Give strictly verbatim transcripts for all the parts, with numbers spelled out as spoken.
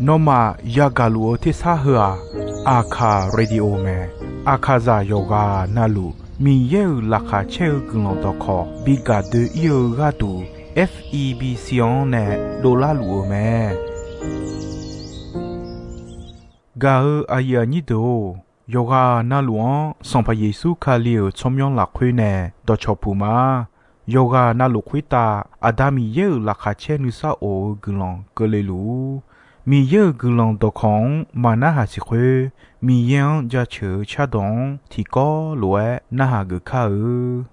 Nawmaf yagaq luf-eu tersar heu-aq, Aqkaq Radio mae. Aqkaqzaq yawqghaq navluf Miqyaer-euq laqkhaq caer-eu guiqlanq dawqkawq bi gaq doe-ir-eu gharduq, F E B C-anr nae dovlar luf-eu mae. Gaq-eu aqyuif aqnyir deuq-or, yawqghaq navluf-anr Sanqpaq Yeqsur Kali-euq tsawrmyanr lafkhoer nae dawqcawq puq ma. Yawqghaq navluf khoertav Aqda Miqyaer-euq laqkhaq caer nuisar of-eu guiqlanq keuvle luf-ur. Miqyaer-euq guiqlanq dawqkawq-anr maqnarhaq siq khoer, Miqyaer-anr jaceuq-eu cardawq-anr tiqkawv lof-aer narhaq geuf kar-eu.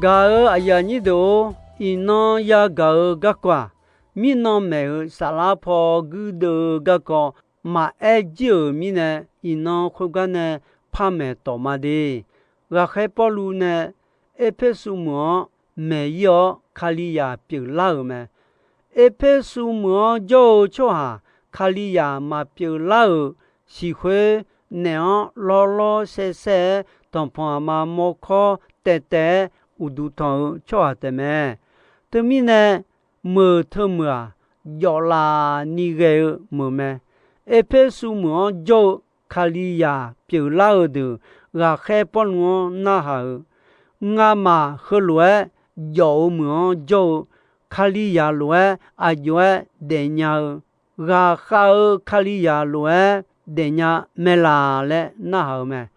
Gaq-euq aqyuif aqnyir deuq-or, iqnan yagaq-eu garkawv-aq, mirnan maeq-euq saflar paw guirdeuv-eu garkawv maqaer jir-euq mirnae, iqnan khoergar nae par maeq tawq ma de. Ghaqkhaer Pawrluv nae Erpersu meuq-anr maeq ir-awr, Kalizaq pyeuflar-euq mae. Erpersu meuq-anr jawr-eu tsawrhaq Kalizaq maqpyeuflar-euq siqkhoer, naef-anr lawrlawr saersaer-aer tanqpanq aqma mawrkawr taevtaev-aer uqduq tanq-eu tsawrhaq taefmae. Teumirnae, meuq teumeuq-aq, jawflaf ni ghae-eu meuq mae. Erpersu meuq-anr jawr-eu Kalizaq pyeuflar-eu deuq, ghaqkhaer Pawrluv-anr narhaq-euq, ngamaf heulof-aer jawf-eu meuq-anr jawr-eu Kalizaq lof-aer aqjox-aer daefnya-eu, ghaqkhav-eu Kalizaq lof-aer daefnya mae laq laer narhaq-eu mae.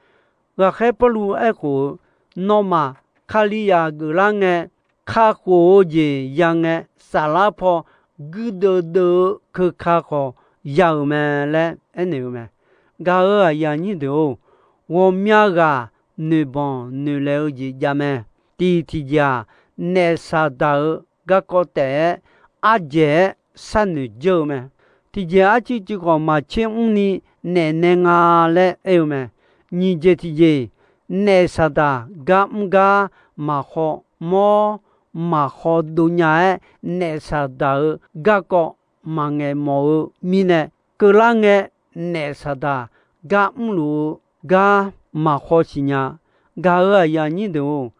Ghaqkhaer Pawrluv aerkhof-eu, nawmaf Kalizaq geuflar ngae, kakhof-eu jeq ya ngae, saflar paw guirdeuv deuv-eu keuka khawf ya-euq mae laer aernaeq-eu mae. Gaq-euq aqyuif aqnyir deuq-or, ghawqmya ghaq noeqbanq noeqlaeq-eu jeq jav mae. Tiq tiqjeq-aq, naef Saqdaq-euq garkawv taef-aer ardzaeq-aer sharnoeq dzeur-eu mae. Tiqjeq arcuiv cuiv khawf maqtser mrni naef nae nga laer aer-eu mae. Nyiq jeq tiqjeq, naef Saqdaq gar mr gar maqkhaw mawr maqkhaw dov nya-aer, naef Saqdaq-euq garkawv maqngaeq mawf-eu mirnae, keuvlar ngae naef Saqdaq gar mrluf-eu gar maqkhaw siqnya. Gaq-euq aqyuif aqnyir deuq-or,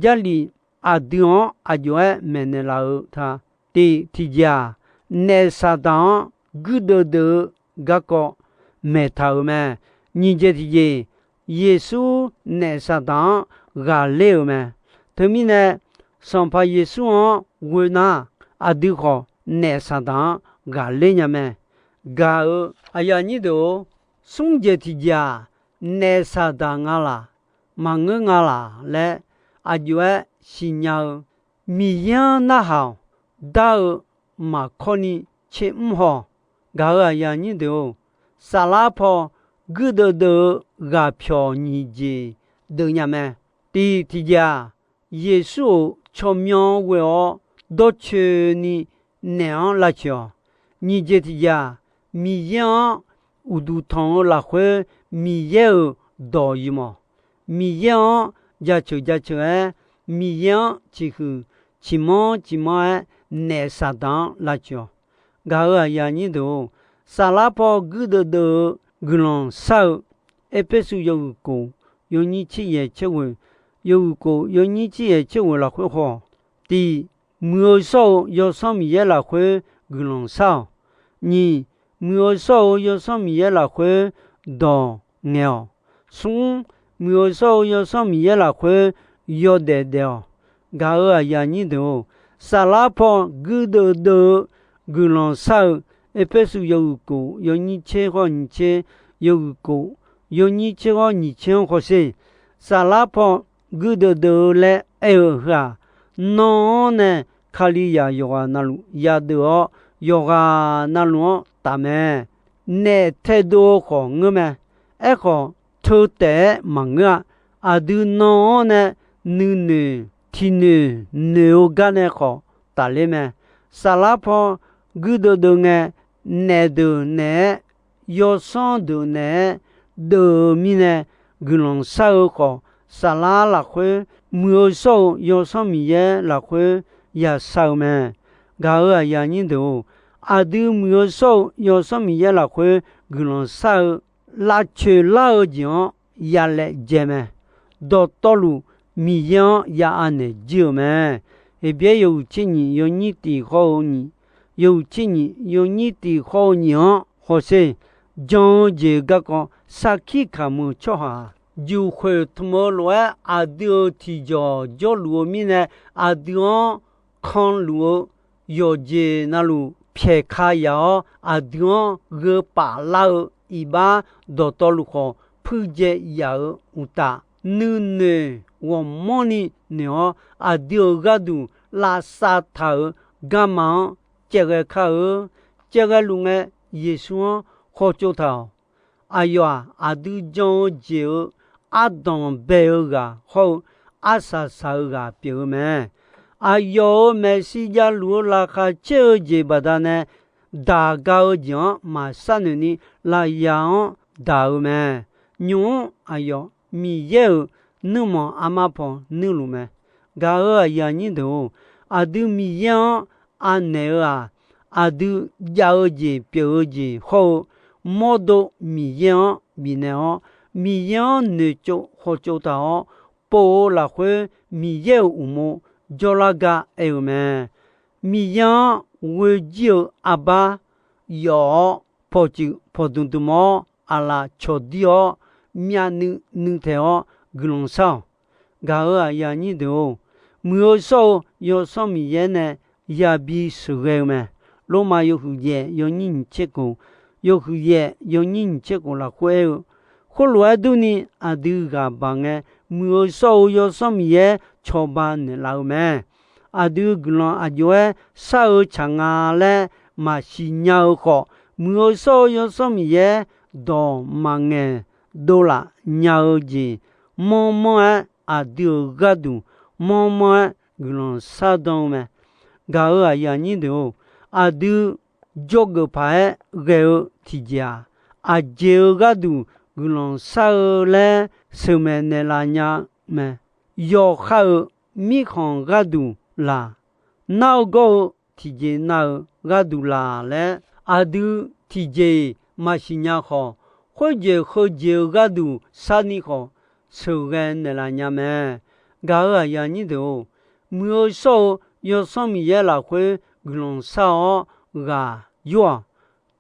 Jarlif aqdui-anr aqjox-aer maeqnaeq laf-eu ta. Tiq tiqjeq-aq, naef Saqdaq-anr guirdeuv deuv-eu garkawv maeqtaq-euq mae. Nyiq jeq tiqjeq, Yeqsur naef Saqdaq-anr ghaqler-euq mae. Teumirnae, Sanqpaq Yeqsur-anr ghoe nar, aqdui khawf naef Saqdaq-anr ghaqler nya mae. Gaq-euq aqyuif aqnyir deuq-or, smr jeq tiqjeq-aq, naef Saqdaq nga laq, maqngeur nga laq laer aqjox-aer siqnya-eu, Miqyaer-anr narhaq-awq dar-eu maqkawr ni tser mr haw. Gaq-euq aqyuif aqnyir deuq-or, saflar paw guirdeuv deuv-eu ghaqpyawq nyiq jeq deuv nya mae. Tiq tiqjeq-aq, Yeqsur-euq tsawrmyanr ghoe-awr dawrcoeni naef-anr lavcoeq-awq. Nyiq jeq tiqjeq-aq, Miqyaer-anr uqduq tanq-eu lafkhoer Miqyaer-euq dawq ymq-awq. Miqyaer-anr jaceuq jaceuq-aer, Miqyaer-anr ciqhuiq ciqmanr ciqmanr-aer, naef Saqdaq-anr lavcoeq-awq. Gaq-euq aqyuif aqnyir deuq-or, saflar paw guirdeuv deuv-eu guiqlanq shar-eu, Erpersu yawhuiq kof yawnyir tser yaeq tser ghoeq, yawhuiq kof yawnyir tser yaeq tser ghoeq lafkhoer haw-awq. Tiq, muiq-eu shawr-eu Yawsanr Miqyaer lafkhoer guiqlanq shar-awq. Nyiq, muiq-eu shawr-eu Yawsanr Miqyaer lafkhoer dawq ngaeq-awq. Smr, muiq-eu shawr-eu Yawsanr Miqyaer lafkhoer yawdaef daef-awq. Gaq-euq aqyuif aqnyir deuq-or, saflar paw guirdeuv deuv-eu guiqlanq shar-eu, Erpersu yawhuiq kof yawnyir tser hawr nyiq tser, yawhuiq kof yawnyir tser hawr nyiq tser-anr hawsher. Saflar paw guirdeuv deuv-eu laer aer-eu heu-aq, nan-anr nae Kalizaq yawqghaq navluf yadeuv-awr, yawqghaq navluf-anr taf mae. Naef taedov-eu khawf ngeur mae. Aerkhawf, teu taef-aer maqngeur-a. Aqdui nan-anr nae nuinoeq tiqnoeq noeq-eu gar nae khawf tafler mae. Saflar paw guirdeuv deuv ngae, naef deuq naeq-aer, yawsanr deuq naeq-aer deuv-eu mirnae, guiqlanq shar-eu khawf, saflar lafkhoer, muiq-eu shawr-eu Yawsanr Miqyaer lafkhoer yashar-eu mae. Gaq-euq aqyuif aqnyir deuq-or, aqdui muiq-eu shawr-eu Yawsanr Miqyaer lafkhoer guiqlanq shar-eu lavcoeq lar-eu jeq-anr yalaejae mae. Dawqtawvluf Miqyaer-anr ya anaeq jir-euq mae. Heqbyaer yawhuiq tser nyiq yawnyir tiq hawr-eu nyiq, yawhuiq tser nyiq yawnyir tiq hawr-eu nyiq-anr hawsher. Jan-eu jeq garkawv sarkir kamq-eu tsawrhaq-aq, juqkhoeq tmq-eu lof-aer aqdui-euq tiqjawq jawrluf-eu mirnae, aqdui-anr kanluf-eu yawqjeq navluf pyaeqka yaf-awr, aqdui-anr gheu paf lar-eu iqbax dawqtawvluf khawf puirjae yaf-euq uqtaf, nuinoeq ghawqmanrni noeq-awr, aqdui-euq gharduq lavsav taq-euq garma-anr caevghae kar-eu. Caevghae luf ngae, Yeqsur-anr hawtsov taq-awq. Aqyawf-aq, aqdui jan-eu jeq-euq ardanq bae-eu ghaq hawr-eu, arsaq saq-eu ghaq pyeuf-eu mae. Aqyawf-euq maeqshi javluf-eu laqkhaq caer-eu jeq baqdanae, daq ga-eu jeq-anr maqsharnoeq ni, lafyaq-anr daq-eu mae. Nymq-mr aqyawf Miqyaer-euq nuirmanq armar paw nuirluf mae. Gaq-euq aqyuif aqnyir deuq-or, aqdui Miqyaer-anr anaeq-eu-aq, aqdui jav-eu jeq pyeuf-eu jeq hawr-eu, mawrdo Miqyaer-anr bifnaeq-awr, Miqyaer-anr noeqtsov khawtsov taq-awr, pov-eu lafkhoer Miqyaer-euq uqmov jawrlar gar aer-eu mae. Miqyaer-anr ghoe jir-eu arbar yawf-awr, pawqtsuif pawqdmq dmq-awr, aqlaf cawqdir-awr, myavnuiv nuitaeq-awr guiqlanq shar-awq. Gaq-euq aqyuif aqnyir deuq-or, Muiq-eu shawr-eu Yawsanr Miqyaer nae yabi sheuqghae-eu mae. Lormav yawhuiq yaef yawnyir nyiq tser khof, yawhuiq yaef yawnyir nyiq tser khof lafkhoer aer-eu, khoerlof-aer durni aqdui ghaq baq ngae, Muiq-eu shawr-eu Yawsanr Miqyaer cawba naeqlaf-eu mae. Aqdui guiqlanq aqjox-aer shar-eu tsaq nga laer maqsiq nya-eu khawf, Muiq-eu shawr-eu Yawsanr Miqyaer dawq maqngaeq dovlaf nya-eu jeq, manrmanr-aer aqdui-euq gharduq manrmanr-aer guiqlanq shardan-eu mae. Gaq-euq aqyuif aqnyir deuq-or, aqdui jawrgeuf paq-aer ghae-eu tiqjeq-aq, aqjeq-eu gharduq guiqlanq shar-eu laer sheuqmaeq naeqlaf nya-eu mae. Yawqha-euq mirkhanq gharduq laq, nar-eu gawr-eu tiqjeq nav-euq gharduq laq laer, aqdui tiqjeq-iq maqsiq nya khawf, khoerjeq heujeq-eu gharduq sharni khawf, sheuqghae naeqlaf nya mae. Gaq-euq aqyuif aqnyir deuq-or, Muiq-eu shawr-eu Yawsanr Miqyaer lafkhoer guiqlanq shar-awr ghaq yor-awq.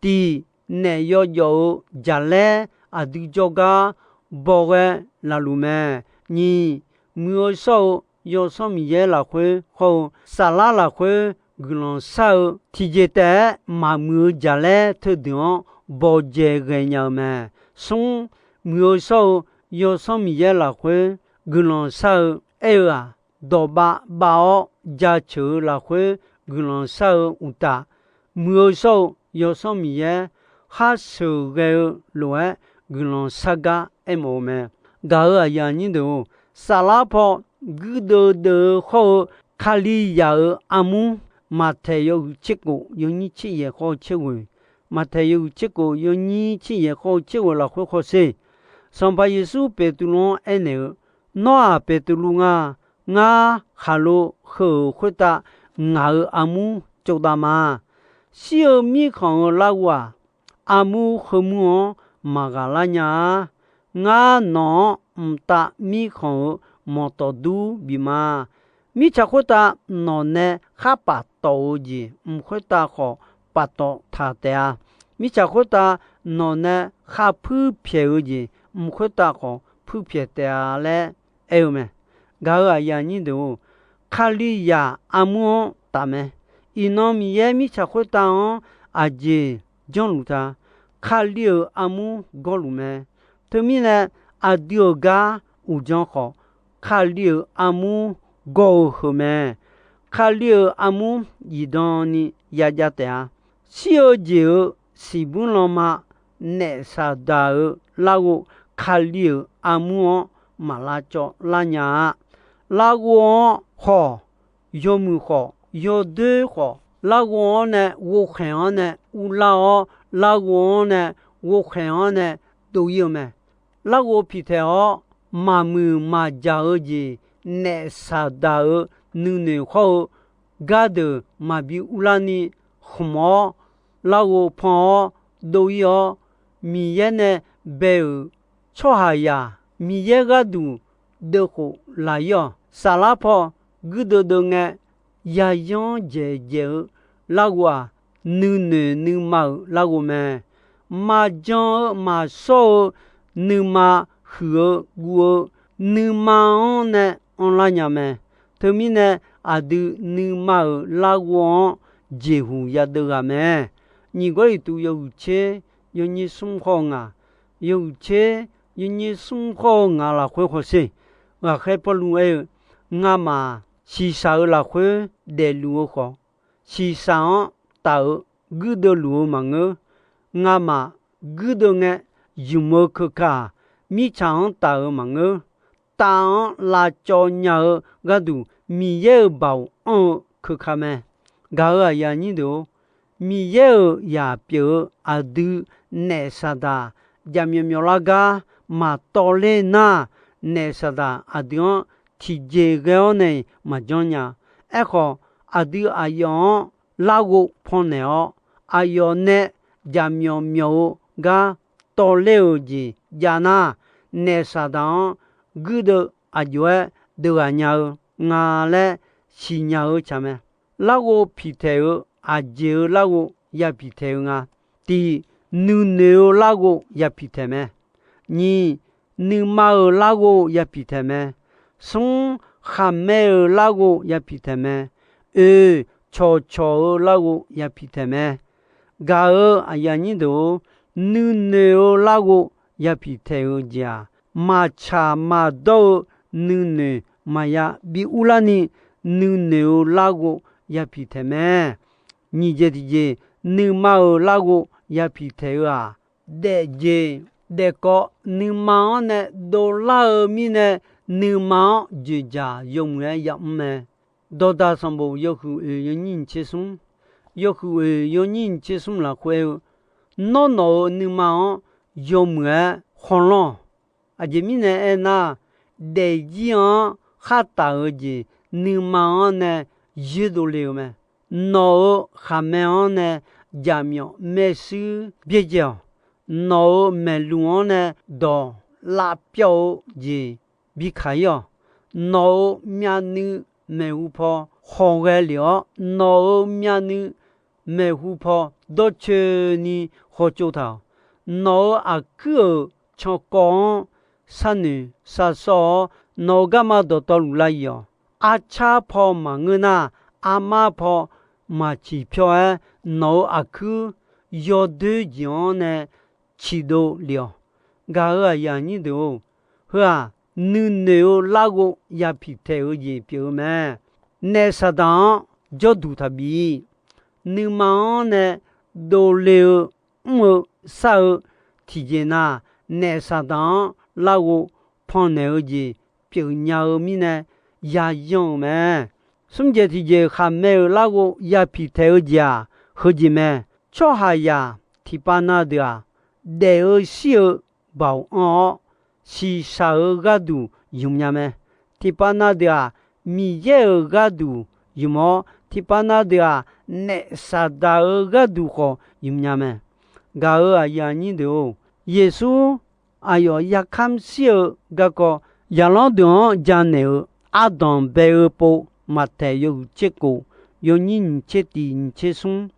Tiq, naef yawjawf-eu jaqlaer aqdui jawrgar bawghae laf luf mae. Nyiq, Muiq-eu shawr-eu Yawsanr Miqyaer lafkhoer hawr-eu saflar lafkhoer guiqlanq shar-eu tiqjeq taef-aer maqmuiq-eu jaqlaer teudeuq-anr bawdzae ghae nya-eu mae. Smr, Muiq-eu shawr-eu Yawsanr Miqyaer lafkhoer guiqlanq shar-eu aer-eu-aq, dawqbav bav-awr jaceuq-eu lafkhoer guiqlanq shar-eu uqtaf, Muiq-eu shawr-eu Yawsanr Miqyaer khar sheuqghae-eu lof-aer guiqlanq shar gar aermawf-eu mae. Gaq-euq aqyuif aqnyir deuq-or, saflar paw guirdeuv deuv-eu hawr-eu Kalizaq-euq armur, Maqtaeq yawhuiq tser khof yawnyir tser yaeq hawr-eu tser ghoeq, Maqtaeq yawhuiq tser khof yawnyir tser yaeq hawr-eu tser ghoeq lafkhoer hawsher. Sanqpaq Yeqsur Beqtuvluv-anr aernaeq-eu, Nawr-aq Beqtuvluv nga. Ngar khaqlo heu-euq khoertav ngaq-euq armur tsovdav ma. Shir-eu mirkhanq-euq larghov-aq, armur heumur-anr maqghaq lar nya-a. Ngar nawq-anr mqtav mirkhanq-euq manqtawf dur bif ma. Mirtsaq khoertav nawq nae khar paftawf-eu jeq, mq khoertav khawf paftawf taq taef-a. Mirtsaq khoertav nawq nae khar puir pyaeq-eu jeq, mq khoertav khawf puir pyaeq taef-a laer aer-eu mae. Gaq-euq aqyuif aqnyir deuq-or, Kalizaq armur-anr taf mae. Iqnan Miqyaer mirtsaq khoertav-anr aqjeq janrluf ta. Kali-euq armur gawrluf mae. Teumirnae, aqdui-euq gar uqdzan khawf, Kali-euq armur gawr-eu heu mae. Kali-euq armur zifdan ni yajav taef-a. Shir-eu jeq-euq siqbymr lanma, naef Saqdaq-euq larghov, Kali-euq armur-anr maq lavcawv lar nya-a. Larghov-anr khawf, yawmuiq khawf, yawdoer khawf, larghov-anr nae ghovkhaeq-anr nae urlar-awr, larghov-anr nae ghovkhaeq-anr nae dov-ir-eu mae. Larghov piqtaeq-awr, maqmuiq maqjaq-eu jeq, naef Saqdaq-euq nuinoeq hawr-eu gardeuq maqbi urlarni khmq-awr, larghov pan-awr dov-ir-awr, Miqyaer nae bae-euq tsawrhaqzaq Miqyaer gharduq deuvkhof laq-ir-awq. Saflar paw guirdeuv deuv ngae, yayanr dzaeqdzaeq-eu larghov-aq, nuinoeq nuima-euq larghov mae. Maqjan-eu maqshawr-eu, nuima huiq-eu guv-eu, nuima-anr nae anrlar nya mae. Teumirnae, aqdui nuima-euq larghov-anr jeqhuq yadeuv ghaq mae. Nyiq Gawrliqtu yawhuiq tser yawnyir smr hawr-eu ngaq, yawhuiq tser yawnyir smr hawr-eu ngaq lafkhoer hawsher. Ghaqkhaer Pawrluv aer-eu, Ngamaf shiqshaq-euq lafkhoer daefluf-eu khawf, shiqshaq-anr taf-euq guirdeuv luf-eu maqngeur. Ngamaf guirdeuv ngae, zmq-eu keuka-aq, mirtsaq-anr taf-euq maqngeur. tav-anr lavcawv nya-eu gharduq, Miqyaer-euq baoq anr-eu keuka mae. Gaq-euq aqyuif aqnyir deuq-or, Miqyaer-euq zaq pyeuf-eu aqdui naef Saqdaq jaqmyawf myawf lar gar maqtawv ler nar, naef Saqdaq aqdui-anr tiqjeq ghae-awr nae maqjanr nya. Aerkhawf, aqdui aqyawf-anr larghov pannaeq-awr, aqyawf nae jaqmyawf myawf-eu gar tawv ler-euq jeq jav nar, naef Saqdaq-anr guirdeuv aqjox-aer deuvghaq nya-eu nga laer siqnya-eu tsaq mae. Larghov piqtaeq-eu, aqjeq-eu larghov ya piqtaeq-eu nga. Tiq, nuinoeq-eu larghov ya piqtaeq mae. Nyiq, nuima-euq larghov ya piqtaeq mae. Smr, khaqmae-euq larghov ya piqtaeq mae. Oe, cawqcawq-eu larghov ya piqtaeq mae. Gaq-euq aqyuif aqnyir deuq-or, nuinoeq-eu larghov ya piqtaeq-eu jeq-aq, maqtsaq maqdawr-eu nuinoeq maqya bi urlarni, nuinoeq-eu larghov ya piqtaeq mae. Nyiq jeq tiqjeq, nuima-euq larghov ya piqtaeq-eu-aq, daefjeq daefkawv nuima-anr nae dovlar-eu mirnae, nuima-anr dzoeqdzaq yawmuiq-aer yamr mae. Dawqdaq sanqbof yawhuiq oeq yawnyir nyiq tser smr, yawhuiq oeq yawnyir nyiq tser smr lafkhoer aer-eu, Nawr nawq-euq nuima-anr yawmuiq-aer khawlanr-awq. Aqjeq mirnae aernar, daefzir-anr khar taf-eu jeq nuima-anr nae yoerdov le-eu mae. Nawq-euq khaqmae-anr nae jaqmyawf maershuir byaerdzae-awq. Nawq-euq maeqluq-anr nae dawq lavpyawv-eu jeq bi kaq-ir-awq. Nawq-euq myavnuiv maeqhu paw khawqghae lef-awr, nawq-euq myavnuiv maeqhu paw dawrcoeni khawtsov taq-awq. Nawq-euq aqkuir-euq cankawv-anr sharnoeq sharsawr-awr, nawq-euq garma dawqtawvluf lav-ir-awq. Arcar paw maqngeur nar, armar paw maqciq pyawr-aer, nawq-euq aqkuir yawdoer jeq-anr nae ciqdov lef-awq. Gaq-euq aqyuif aqnyir deuq-or, heu-aq, nuinoeq-eu larghov ya piqtaeq-eu jeq pyeuf-eu mae. Naef Saqdaq-anr jawrduq taqbi. Nuima-anr nae dovle-eu mr-eu sar-eu tiqjeq nar, naef Saqdaq-anr larghov pannaeq-eu jeq pyeufnya-eu mirnae yayan-euq mae. Smr jeq tiqjeq, khaqmae-euq larghov ya piqtaeq-eu jeq-aq, heujeq mae. Tsawrhaqzaq tiqpav na deuq-aq, daef-eu shir-eu baoq anr-awr, shiqshaq-eu gharduq ymq nya mae. Tiqpav na deuq-aq, Miqyaer-euq gharduq ymq-awr, tiqpav na deuq-aq, naef Saqdaq-euq gharduq khawf ymq nya mae. Gaq-euq aqyuif aqnyir deuq-or, Yeqsur aqyawf yarkamr shir-eu garkawv, zaqlanr deuq-anr janaeq-eu ardanq bae-eu pov, Maqtaeq yawhuiq tser kof, yawnyir nyiq tser tiq nyiq tser smr,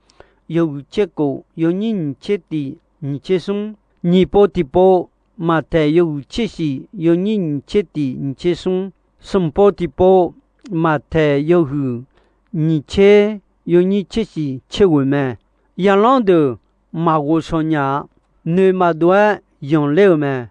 yawhuiq tser kof, yawnyir nyiq tser tiq nyiq tser smr, nyiq pov tiq pov, Maqtaeq yawhuiq tser shif, yawnyir nyiq tser tiq nyiq tser smr, smq pov tiq pov, Maqtaeq yawhuiq nyiq tser, yawnyir tser shif tser ghoeq mae. Zaqlanr deuq maqghof shawq nya-a, noeq maqdov-aer yanqler-eu mae.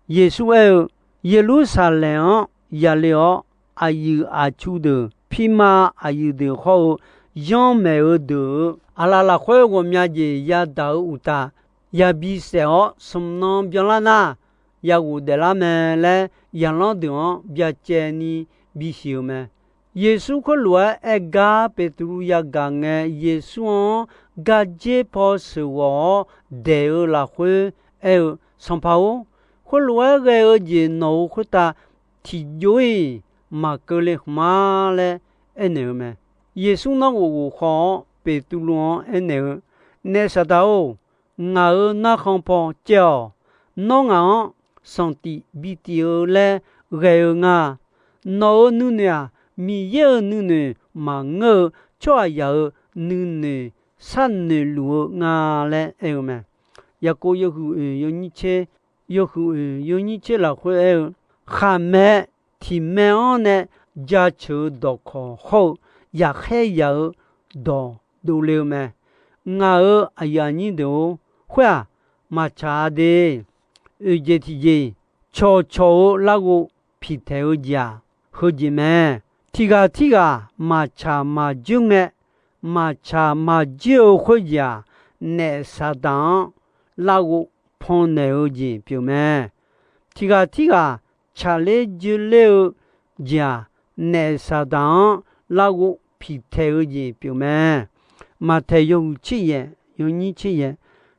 Yeqsur aer-eu, Yeqlursaqlaeq-anr yale-awr, aqyuif aqtsu deuq, pirma aqyuif deuq hawr-eu, yanrmaeq-eu deuq-euq aqlaf lafkhoer ghawqmya jeq yadaq-eu uqtaf, yabi saef-awr smq nan byanlar nar, yaghof daeflar mae laer, zaqlanr deuq-anr byacaevni bisiq-eu mae. Yeqsur khoerlof-aer aer gar Beqtuvluv yagaq ngae, Yeqsur-anr gardzer paw sheuqghawq-awr daeq-eu lafkhoer aer-eu, Sanqpaq-or, khoerlof-aer ghae-eu jeq nawq-euq khoertav tiqjov-iq maqkeuv le khmq-a laer aernaeq-eu mae. Yeqsur nanrghof ghof khaw-awr, Beqtuvluv-anr aernaeq-eu, Naef Saqdaq-or, ngaq-euq narkhan paw caev-awq. Nawr ngaq-anr sanqtif bitif-eu laer ghae-eu nga. Nawq-euq nuinoeq-aq, Miqyaer-euq nuinoeq maqngeur-eu, tsawrhaqzaq-euq nuinoeq sharnoeq luf-eu nga laer aer-eu mae. Yaqkov yawhuiq oeq yawnyir tser, yawhuiq oeq yawnyir tser lafkhoer aer-eu, khaqmae tiqmae-anr nae jaceuq-eu dawqkawq hawr-eu, yaqkhaer yaq-eu dawq dovle-eu mae. Ngaq-euq aqyuif aqnyir deuq-or, khoer-aq, maqtsaq-a de. Oeq jeq tiqjeq, cawqcawq-eu larghov piqtaeq-eu jeq-aq, heujeq mae. Tiq ghaq tirghaq maqtsaq maqjoer ngae, maqtsaq maqjoer-eu khoerjeq-aq, naef Saqdaq-anr larghov pannaeq-eu jeq pyeuf mae. Tiq ghaq tirghaq tsaqler joeler-eu jeq-aq, naef Saqdaq-anr larghov piqtaeq-eu jeq pyeuf mae. Maqtaeq yawhuiq tser yaef, yawnyir tser yaef,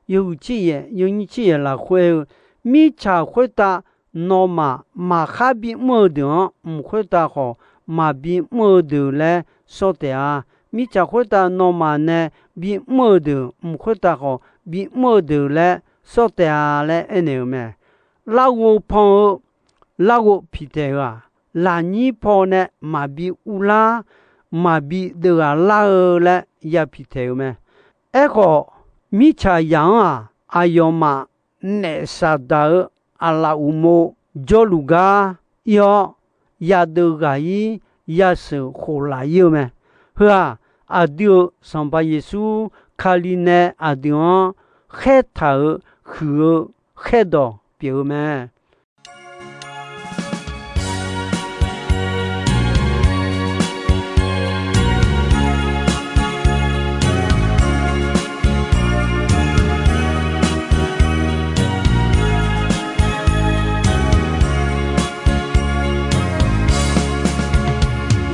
yawhuiq tser yaef, yawnyir tser yaef lafkhoer-eu, mirtsaq khoertav nawmaf maqkhar bimr-eu deuq-anr, mq khoertav khawf maqbimr-eu deuq laer sawr taef-a. Mirtsaq khoertav nawmaf nae bimr-eu deuq, mq khoertav khawf bimr-eu deuq laer sawr taef-a laer aernaeq-eu mae. Larghov pan-eu larghov piqtaeq-eu-aq, lafnyir paw nae maqbi urlar, maqbi deuvghaq lar-eu laer ya piqtaeq-eu mae. Aerkhawf, mirtsaqzaq-anr-aq, aqyawfmaf naef Saqdaq-euq aqlaf uqmov jawrluf gar ir-awr, yadeuvghaq-ir, yasheuq khof laf-ir-eu mae. Heu-aq, aqdui-euq Sanqpaq Yeqsur Kali nae aqdui-anr khaertaq-euq huiq-eu khaerdawq pyeuf-eu mae.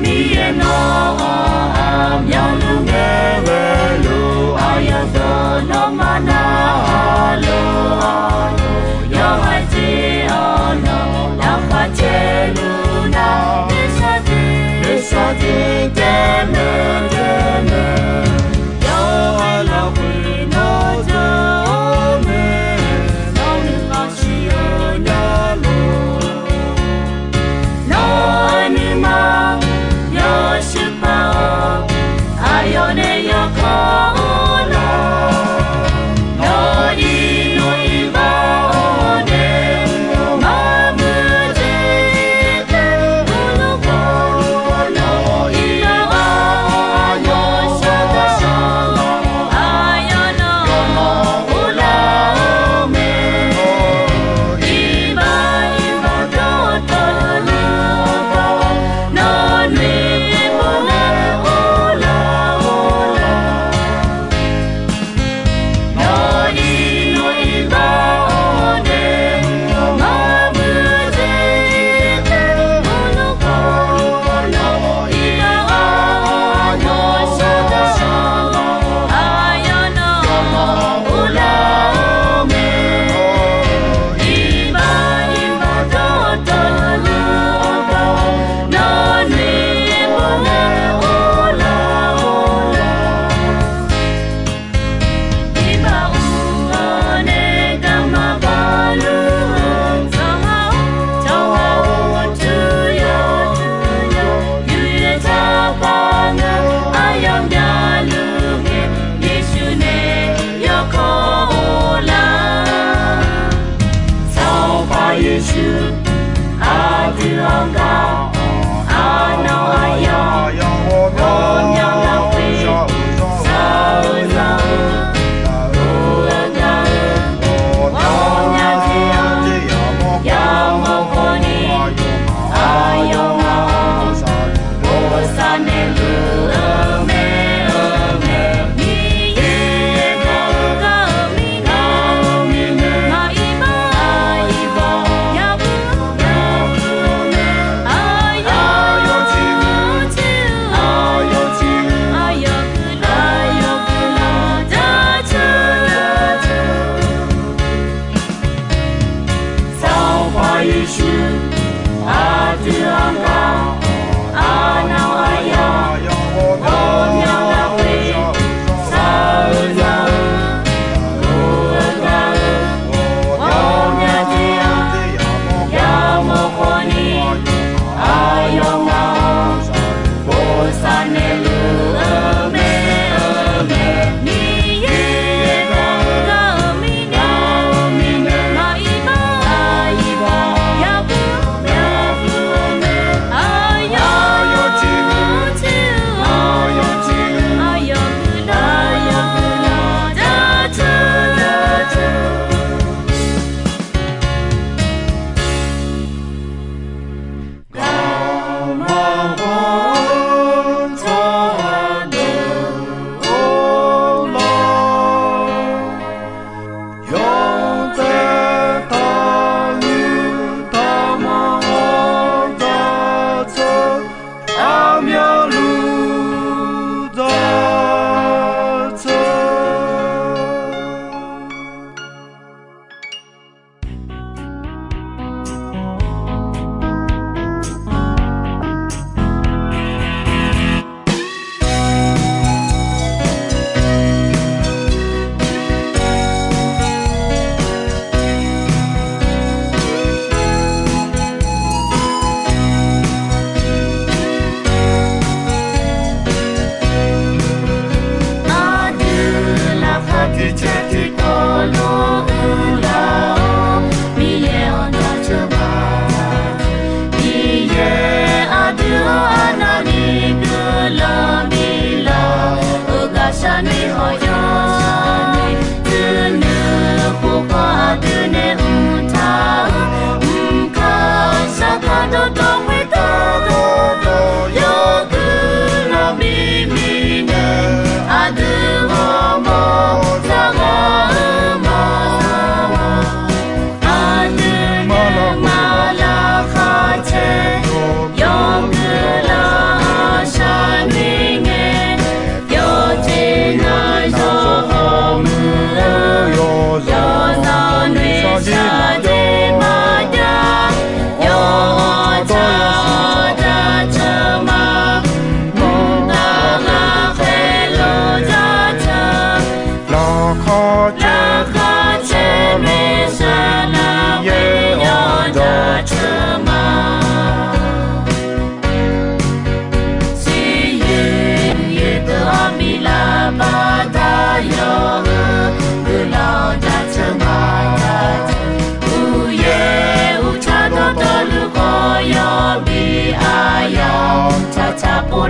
Miqyaer nawq-anr aqmyanluf ngae ghaeluf-awr, yawqdawq nawmaf narhaq lof-awr, yawhaiq jeq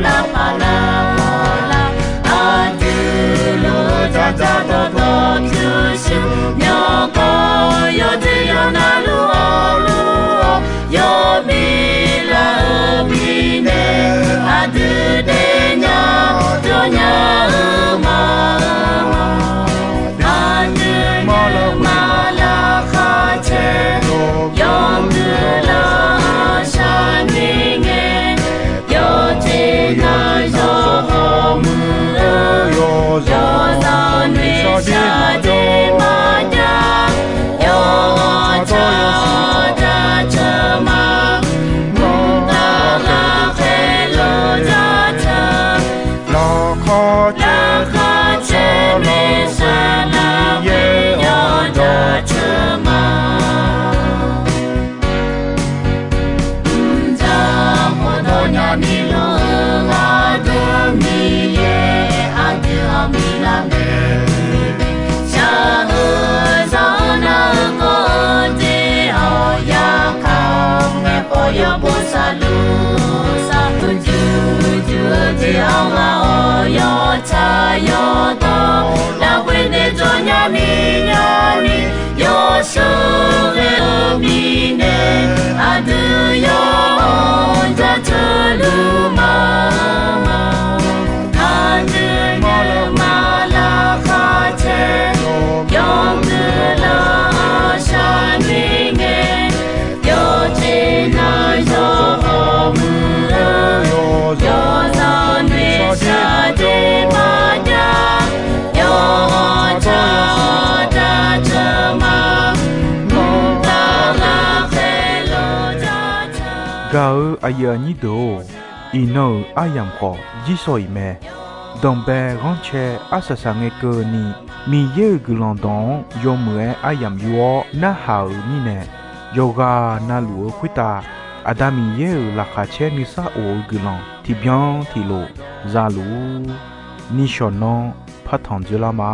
lavpaq lavpaq lar, aqdui luf-eu dzaqdzaq dawqtawv pyurshuir, myawqganq yawdui yawqnav luf-awr luf-awr, yawmiq lar-eu mirnae, aqdui daefnya dawrnya-eu ma. Aqdui maqlar maqlar kharcaer, yawmuiq lar shaqni ngae, yawjeq navzawr hawmuiq-eu, yawzanr noeqshaq jeq maqjav, yawqha jaceuq ma. Mqtav ghaqkhaer lor jaceuq, laqkhaq caer Miqyaer-anr jaceuq ma. Mqdzaq khofdawq nyani lor-eu gharduq, Miqyaer aqdui-anr bi lar mae. Shaq-eu zanr-eu nar-eu kawv-eu jeq-awq, yarkhaq ngaeqpawf yawbo saqluf saqluf juq juq-eu jeq-anr ghaq-awr, yawtsaq yawdawr lafkhoer nae jawr nyani nyani, yawsheuq ghae-eu mirnae, aqdui yawr-anr jaceuq luf ma. Aqdui maqlar maqlar kharcaer, yawmuiq lar shaqni ngae, yawjeq navzawr hawmuiq-eu, yawzanr noeqshaq jeq maqjav, yawqha jaceuq ma. Mqtav ghaqkhaer lor jaceuq. Gaq-eu aqyuif aqnyir deuq-or, iqnan-euq aryamq khawf jirsawq iq mae. Danqbae ghanrcae arsaq saq ngae keuvni, Miqyaer-euq guiqlanq dawq-anr yawmuiq-aer aryamq yur-awr narhaq-euq mirnae, yawqghaq navluf-eu khoertav Aqda Miqyaer-euq laqkhaq caer nuisar of-eu guiqlanq tiqbyan tiqlof za luf-ur. Nishawq nanr partanq dzoerlar ma.